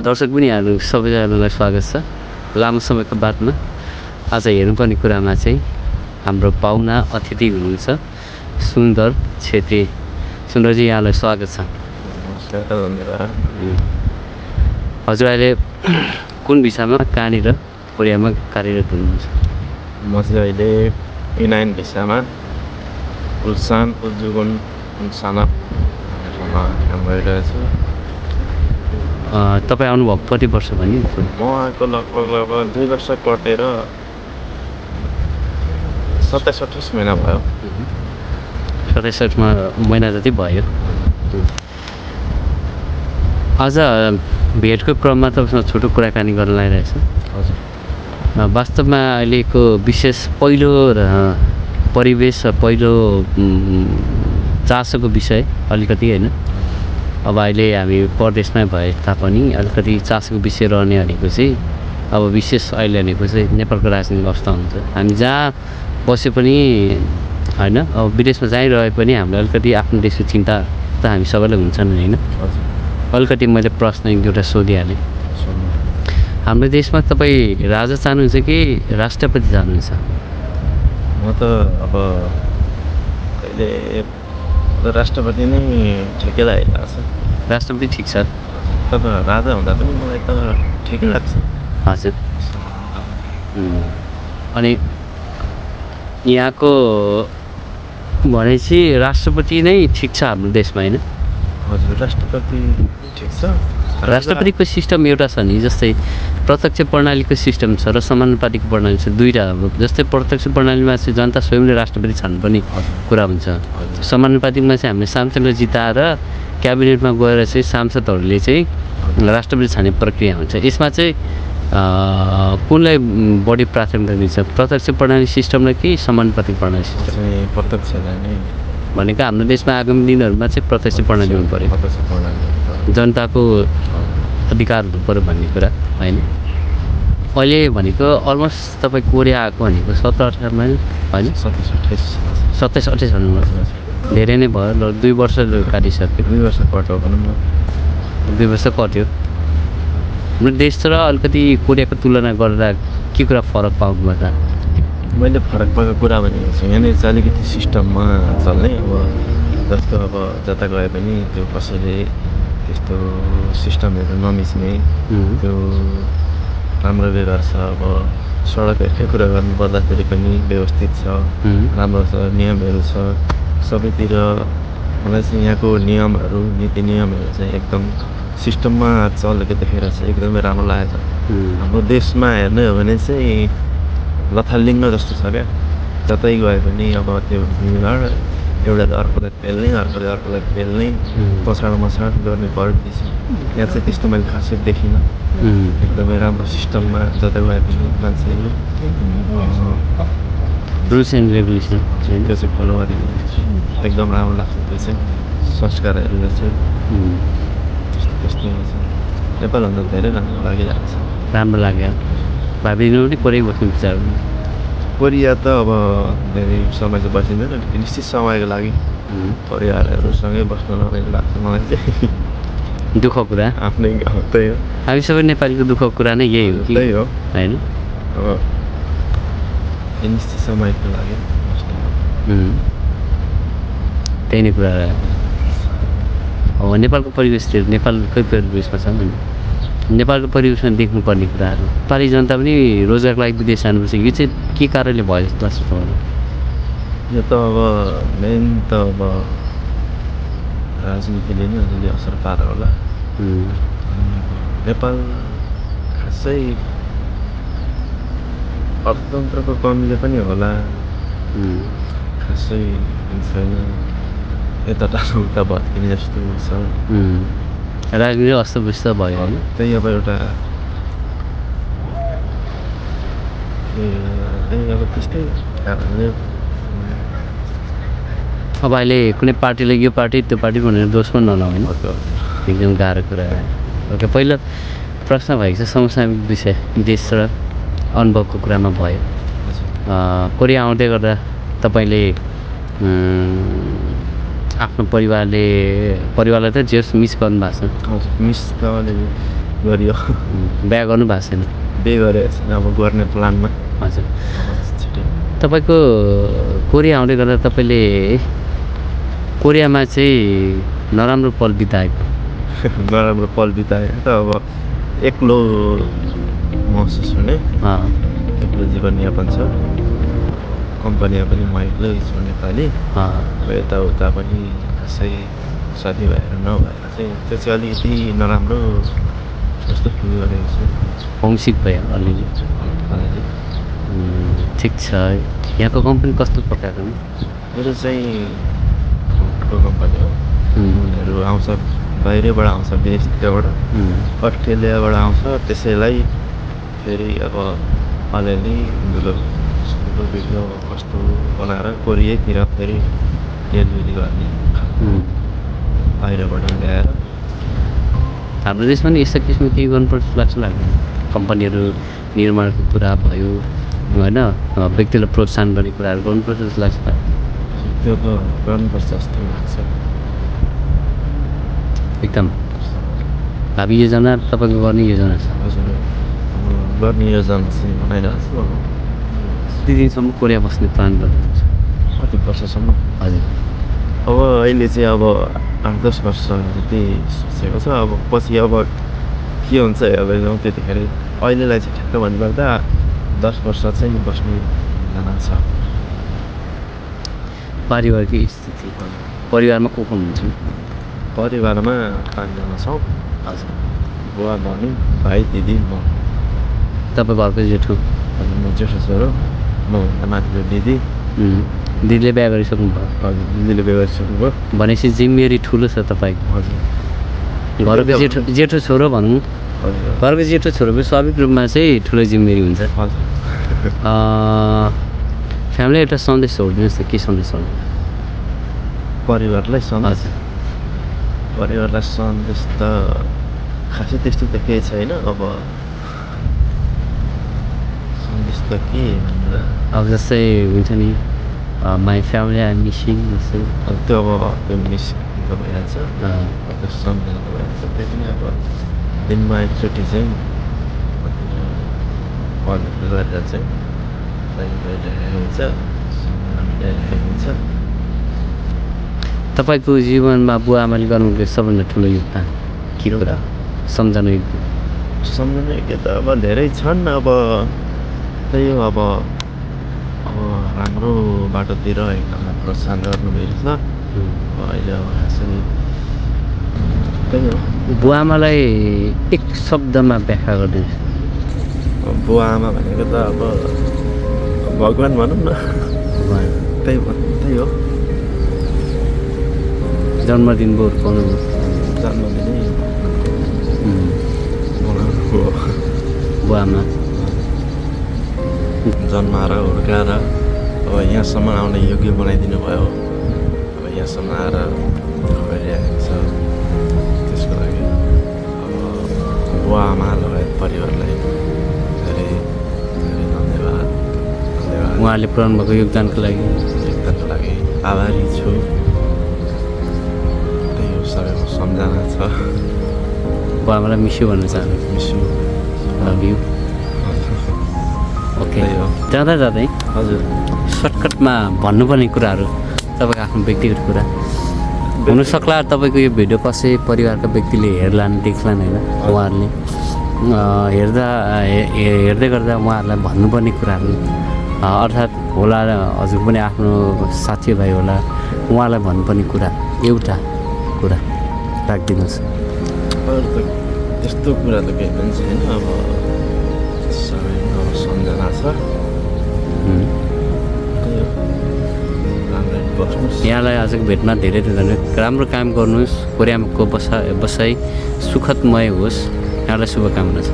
दर्शक पनि यहाँहरू सबैजनालाई स्वागत छ। लामो समयको बादमा आज हेर्नुपर्ने कुरामा चाहिँ हाम्रो पाहुना अतिथि हुनुहुन्छ सुन्दर छेत्री। सुन्दरजी यहाँलाई स्वागत छ। नमस्कार, धन्यवाद। हजुर अहिले कुन भिसामा कहाँनिर कोरियामा कार्यरत हुनुहुन्छ? म चाहिँ अहिले E9 भिसामा उल्सान उज्जुगुन साना काम गरिरहेको छु। तपाईँ आउनुभएको कति वर्ष भने? म आएको लगभग 2 वर्ष कटेर 27-28 महिना भयो। 27 महिना जति भयो। आज भेटको क्रममा तपाईँसँग छोटो कुराकानी गर्न लागिरहेछ। हजुर। वास्तवमा अहिलेको विशेष पहिलो परिवेश पहिलो चासोको विषय अलिकति होइन। अब अहिले हामी परदेशमै भए तापनि अलिकति चासोको विषय रहने भनेको चाहिँ अब विशेष अहिले भनेको चाहिँ नेपालको राजनीतिक अवस्था हुन्छ। हामी जहाँ बसे पनि होइन, अब विदेशमा जहीँ रहे पनि हामीले अलिकति आफ्नो देशको चिन्ता त हामी सबैलाई हुन्छ नि होइन। अलिकति मैले प्रश्न एक दुईवटा सोधिहालेँ। हाम्रो देशमा तपाईँ राजा चाहनुहुन्छ कि राष्ट्रपति चाहनुहुन्छ? म त अब अहिले राष्ट्रपति नै ठिकै लागिरहेको छ। राष्ट्रपति ठिक छ, तर राजा हुँदा पनि मलाई त ठिकै लाग्छ। हजुर। अनि यहाँको भनेपछि राष्ट्रपति नै ठिक छ हाम्रो देशमा होइन? हजुर, राष्ट्रपति ठिक छ। राष्ट्रपतिको सिस्टम एउटा छ नि, जस्तै प्रत्यक्ष प्रणालीको सिस्टम छ र समानुपातिक प्रणाली छ, दुईवटा। जस्तै प्रत्यक्ष प्रणालीमा चाहिँ जनता स्वयंले राष्ट्रपति छान्नुपर्ने कुरा हुन्छ। समानुपातिकमा चाहिँ हामीले सांसदलाई जिताएर क्याबिनेटमा गएर चाहिँ सांसदहरूले चाहिँ राष्ट्रपति छान्ने प्रक्रिया हुन्छ। यसमा चाहिँ कुनलाई बढी प्राथमिकता दिन्छ, प्रत्यक्ष प्रणाली सिस्टमलाई कि समानुपातिक प्रणाली सिस्टम? प्रत्यक्षलाई नै भनेको हाम्रो देशमा आगामी दिनहरूमा चाहिँ प्रत्यक्ष प्रणाली हुनु पऱ्यो, जनताको अधिकार हुनु पऱ्यो भन्ने कुरा होइन। अहिले भनेको अलमोस्ट तपाईँ कोरिया आएको भनेको 17-18 महिना होइन, 27-28 भन्नु धेरै नै भयो। ल 2 वर्ष काटिसक्यो। 2 वर्ष कट्यो भनौँ न। 2 वर्ष कट्यो। हाम्रो देश र अलिकति कोरियाको तुलना गर्दा के कुरा फरक पाउनुभयो त? मैले फरक पाएको कुरा भनेको चाहिँ यहाँनिर चाहिँ अलिकति सिस्टममा चल्ने। अब जस्तो अब जता गए पनि त्यो कसैले त्यस्तो सिस्टमहरू नमिच्ने, त्यो राम्रो व्यवहार छ। अब सडकहरूकै कुरा गर्नु पर्दाखेरि पनि व्यवस्थित छ, राम्रो छ, नियमहरू छ सबैतिर। मलाई चाहिँ यहाँको नियमहरू नीति नियमहरू चाहिँ एकदम सिस्टममा चलेको देखेर चाहिँ एकदमै राम्रो लागेको छ। हाम्रो देशमा हेर्ने हो भने चाहिँ लथालिङ्ग जस्तो छ क्या। जतै गए पनि अब त्यो भिडभाड, एउटाले अर्कोलाई पेल्ने, अर्कोले अर्कोलाई पेल्ने, पछाड मछाड गर्ने प्रवृत्ति छ। यहाँ चाहिँ त्यस्तो मैले खासै देखिनँ। एकदमै राम्रो सिस्टममा जता गए पनि मान्छेहरू रुल्स एन्ड रेगुलेसन त्यो चाहिँ फलो गरेको एकदम राम्रो लाग्छ। त्यो चाहिँ संस्कारहरू चाहिँ त्यस्तो छ। नेपालभन्दा धेरै राम्रो लागिरहेको छ। राम्रो लाग्यो। भाबीले पनि कोरिया बस्नु विचार? कोरिया त अब धेरै समय चाहिँ बसिँदैन, निश्चित समयको लागि परिवारहरूसँगै बस्नु रमाइलो लाग्छ मलाई चाहिँ। दुःखको कुरा आफ्नै गाउँ त्यही हो। हामी सबै नेपालीको दुःखको कुरा नै यही हो कि त्यही हो होइन? अब निश्चित समयको लागि बस्नु त्यही नै कुरा रह्यो। अब नेपालको परिवेशतिर नेपालकै परिवेशमा छ नि, नेपालको परिवेशमा देख्नुपर्ने कुराहरू। नेपाली जनता पनि रोजगारको लागि विदेश जानुपर्छ, यो चाहिँ के कारणले भयो जस्तो लाग्छ तपाईँलाई? यो त अब मेन त अब राजनीतिले नै अलिअलि असर पारेर होला। नेपाल खासै अर्थतन्त्रको कमीले पनि होला, खासै छैन। यता टाढो उता भत्किने जस्तो छ। राजनीति अस्तव्यस्त भयो होइन? त्यही अब एउटा अब त्यस्तै कारणले अब अहिले कुनै पार्टीले यो पार्टी त्यो पार्टी भनेर दोष पनि नलाउने एकदम गाह्रो कुरा हो। ओके, पहिलो प्रश्न भएको छ समसामयिक विषय, देश र अनुभवको कुरामा भयो। कोरिया आउँदै गर्दा तपाईँले आफ्नो परिवारलाई त जेस मिस गर्नु भएको छ? हजुर, मिस त गरियो बिहा गर्नु भएको छैन? बिहे गरेको छैन अब गर्ने प्लानमा हजुर। छिटै तपाईँको कोरिया आउँदै गर्दा तपाईँले कोरियामा चाहिँ नराम्रो पल बिताएको? नराम्रो पल बिताएँ त अब एक्लो महसुस हुने एक्लो जीवनयापन छ कम्पनीमा पनि म एक्लै छु नेपाली अब यताउता पनि कसै साथीभाइहरू नभएर चाहिँ त्यो चाहिँ अलिकति नराम्रो जस्तो फिल गरेको छु होमसिक भयो अलिअलि? अलिअलि ठिक छ। यहाँको कम्पनी कस्तो प्रकारको? मेरो चाहिँ फुडको कम्पनी हो उनीहरू आउँछ बाहिरबाट आउँछ विदेशबाट अस्ट्रेलियाबाट आउँछ त्यसैलाई फेरि अब अलिअलि धुलो भिडियो कस्तो बनाएर कोरियातिर फेरि डेलिभरी गर्ने बाहिरबाट ल्याएर हाम्रो देशमा नि यस्ता किसिमको केही गर्नुपर्छ लाग्छ लाग्दैन? कम्पनीहरू निर्माणको कुरा भयो होइन, व्यक्तिलाई प्रोत्साहन गर्ने कुराहरू गर्नुपर्छ जस्तो लाग्छ? त्यो त गर्नुपर्छ जस्तो लाग्छ एकदम। भावी योजना तपाईँको गर्ने योजना छ? हजुर गर्ने योजना चाहिँ बनाइरहेको छु कति दिनसम्म कोरिया बस्ने प्लान गर्नुहुन्छ? कति वर्षसम्म? हजुर। अब अहिले चाहिँ अब 8-10 वर्ष जति सोचेको छ अब पछि अब के हुन्छ हेर्दैछौँ त्यतिखेर अहिलेलाई चाहिँ ठ्याक्क भन्नुपर्दा 10 वर्ष चाहिँ बस्ने योजना छ। पारिवारिक स्थिति? परिवारमा को हुनुहुन्छ? परिवारमा 5 जना छौँ। हजुर। बुवा मम्मी भाइ दिदी म। तपाईँ घरको जेठो? हजुर म जेठो छोरो मभन्दा माथिको दिदी। दिदीले बिहा गरिसक्नु भयो? हजुर दिदीले बिहा गरिसक्नु भयो। भनेपछि जिम्मेवारी ठुलो छ तपाईँको? हजुर। घरको जेठो छोरो भनौँ, हजुर घरको जेठो छोरोको स्वाभाविक रूपमा चाहिँ ठुलो जिम्मेवारी हुन्छ। हजुर। फ्यामिली एउटा सन्देश छोडिदिनुहोस् त, के सन्देश हो? परिवारलाई सन्देश? हजुर। परिवारलाई सन्देश त खासै त्यस्तो त केही छैन। अब सन्देश त के भनेर अब जस्तै हुन्छ नि माई फ्यामिली आइ मिसिङ जस्तै अब त्यो त्यो मिसिङ त भइहाल्छ त्यो सम्झना त भइहाल्छ। त्यही पनि अब दिनमा एकचोटि चाहिँ कल गरेर चाहिँ भइरहेको हुन्छ मिलाइरहेको हुन्छ। तपाईँको जीवनमा बुवा आमाले गर्नुभएको सबभन्दा ठुलो योगदान के कुरा सम्झनु योग्य? सम्झनु योग्य त अब धेरै छन्। अब त्यही हो अब राम्रो बाटोतिर एकदम प्रोत्साहन गर्नुभएको छ। अहिले अब खासै त्यही हो। बुवा आमालाई एक शब्दमा व्याख्या गरिदिनुहोस्। बुवा आमा भनेको त अब भगवान् भनौँ न। त्यही हो। जन्मदिन बोर पाउनु जन्मदिनै बनाउनु बुवा आमा जन्माएर हुर्काएर अब यहाँसम्म आउने योग्य बनाइदिनु भयो। अब यहाँसम्म आएर भइरहेको छ। त्यसको लागि अब बुवा आमा लगायत परिवारलाई धेरै धेरै धन्यवाद। उहाँले पुऱ्याउनु भएको योगदानको लागि आभारी छु। त्यही हो सबैको सम्झना छ। बुवा आमालाई मिस्यु भन्न चाहन्छु। Miss you love you. ओके, जाँदा जाँदै हजुर सर्टकटमा भन्नुपर्ने कुराहरू तपाईँको आफ्नो व्यक्तिगत कुरा हुनसक्ला। तपाईँको यो भिडियो कसै परिवारका व्यक्तिले हेर्लान् देख्लान् होइन, उहाँहरूले हेर्दै गर्दा उहाँहरूलाई भन्नुपर्ने कुराहरू अर्थात् होला हजुर पनि आफ्नो साथीभाइ होला उहाँलाई भन्नुपर्ने कुरा एउटा कुरा राखिदिनुहोस्। अरू त त्यस्तो कुरा त केही पनि छैन। अब सबैमा अब सम्झना छ। यहाँलाई आजको भेटमा धेरै धन्यवाद। राम्रो काम गर्नुहोस्। कोरियाको बसाइ सुखदमय होस्। यहाँलाई शुभकामना छ।